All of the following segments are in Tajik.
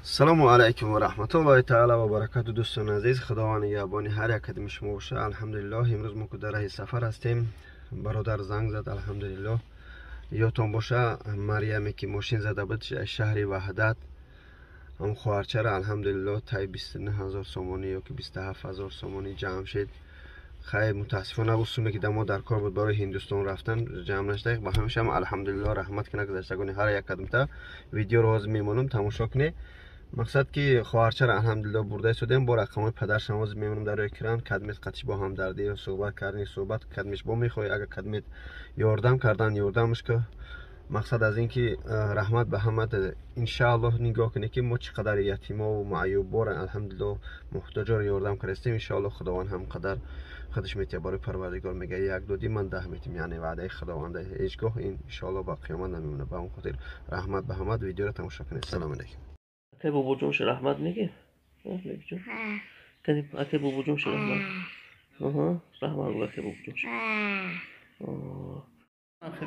Салому алайкум ва раҳматуллоҳи таала ва баракату. Дӯстони азиз, Худованд нигаҳбони ҳар як қадами шумо боша. Алҳамдулиллоҳ, имрӯз мо дар раҳи сафар ҳастем. Бародар занг зад, алҳамдулиллоҳ. Ёдтон боша, Марьяме ки мошин зада буд шаҳри Ваҳдат, ҳам хоҳарчара алҳамдулиллоҳ тай 29 000 сомонӣ ё ки 27 000 сомонӣ ҷамъ шид. Хайр, мутаассифона ӯ суме ки дар мо дар кор буд барои Ҳиндустон рафтан ҷамъ нашуда. Ба ҳамешам алҳамдулиллоҳ, раҳмат кина гузаштагони ҳар як қадамта. Видеоро ҳозир мемонам, тамошо кунед. Мақсад ки хоҳарчара алҳамдулиллоҳ бурда истодем. Бо рақамҳои падаршам ҳозир мемонам дар экран. Кадмет қатиш бо ҳамдардӣ суҳбат кардем, суҳбат кадмеш бо мехоҳӣ, агар кадмет ёрдам кардан, ёрдамаш ки. Мақсад аз ин ки раҳмат ба ҳама. Иншааллоҳ, нигоҳ кунед, ки мо чӣ қадар ятимову маъюббора, алҳамдулиллоҳ, муҳтоҷоро ёрдам кардастем. Иншааллоҳ, Худованд ҳам қадар худаш метиҳад. Барои Парвардигор мега: «Як додӣ, ман 10 метим», яъне ваъдаи Худованда ҳеҷ гоҳ ин иншоаллоҳ ба қиёмат намемонад. Ба он хотир раҳмат ба ҳамат. Видеоро тамошо кунед. Салому алайкум. Акай бобоҷонша раҳмат мегӣ? Бибиҷон, акай бобоҷонша раҳмат, раҳмат бу акай бобоҷонша.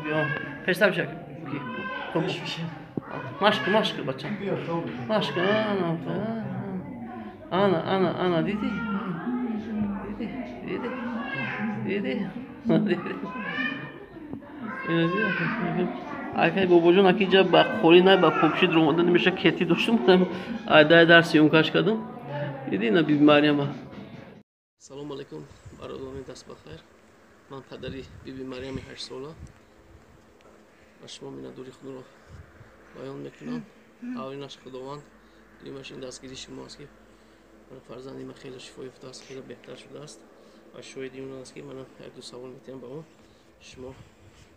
Биё, пештар биша. Машк, машк, бача, машк. Ана, ана, ана, диди, диди, диди, диди. Акай бобоҷон, акиҷа ба холи най, ба покшид ромада намеша. Кети доштум, айдай дар съёмкаш кардам. Диди, на биби Марьяма. Салому алайкум, бародарони дастбахайр. Ман падари биби Марьями 8-сола ба шумо миннатдории худро баён мекунам. Аввалинаш Худованд, дуюмаш ин дастгирии шумо аст, ки фарзанди ман хеле шифо ёфтааст, хеле беҳтар шудааст ва шоҳиди он аст, ки манам як-ду савол метиҳам ба ӯ, шумо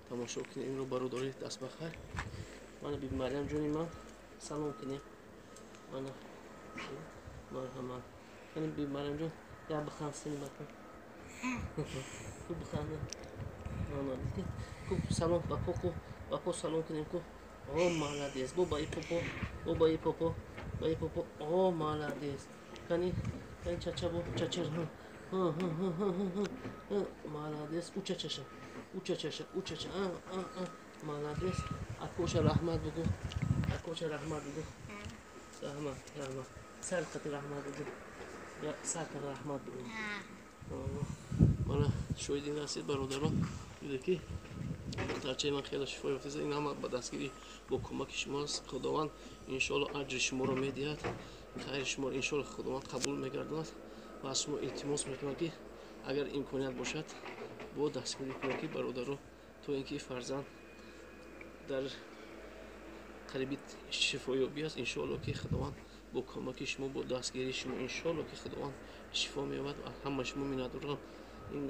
тамошо кунед инро. Бародари дастбахайр, мана биби Марьям ҷони ман, салом кунем. Мана, марҳамат. Кани, биби Марьям ҷон, як биханд, сини бакун, ку биханда. Ана, дидӣ ку? Салом ба по ку, ба по салом кунем ку. О, молодец! Бо ба и попо, бо ба и попо, ба и попо. О, молодец! Кани, кани, чача, бо чача. Молодец! Учачаша, учачаша, учача. Молодец! Акоша раҳмат бугу, акоша раҳмат бугу. Раҳмат, раҳмат, сар қати раҳмат бугу, сар қати раҳмат бугу. Мана, шоҳиди ин ҳастед, бародарон. Дида ки духтарчаи ман хеле шифо ёфтааст. Ин ҳама ба дастгирӣ, бо кӯмаки шумоаст. Худованд иншоалло аҷри шуморо медиҳад, хайри шуморо иншоалло Худованд қабул мегардонад. Ва аз шумо илтимос мекунам, ки агар имконият бошад, бо дастгирӣ кунед, ки бародаро, то ин ки фарзанд дар қариби шифоёбӣ аст. Иншоалло ки Худованд бо кӯмаки шумо, бо дастгирии шумо, иншоалло ки Худованд шифо меёбад. Ҳама шумо миннатдорам. Ин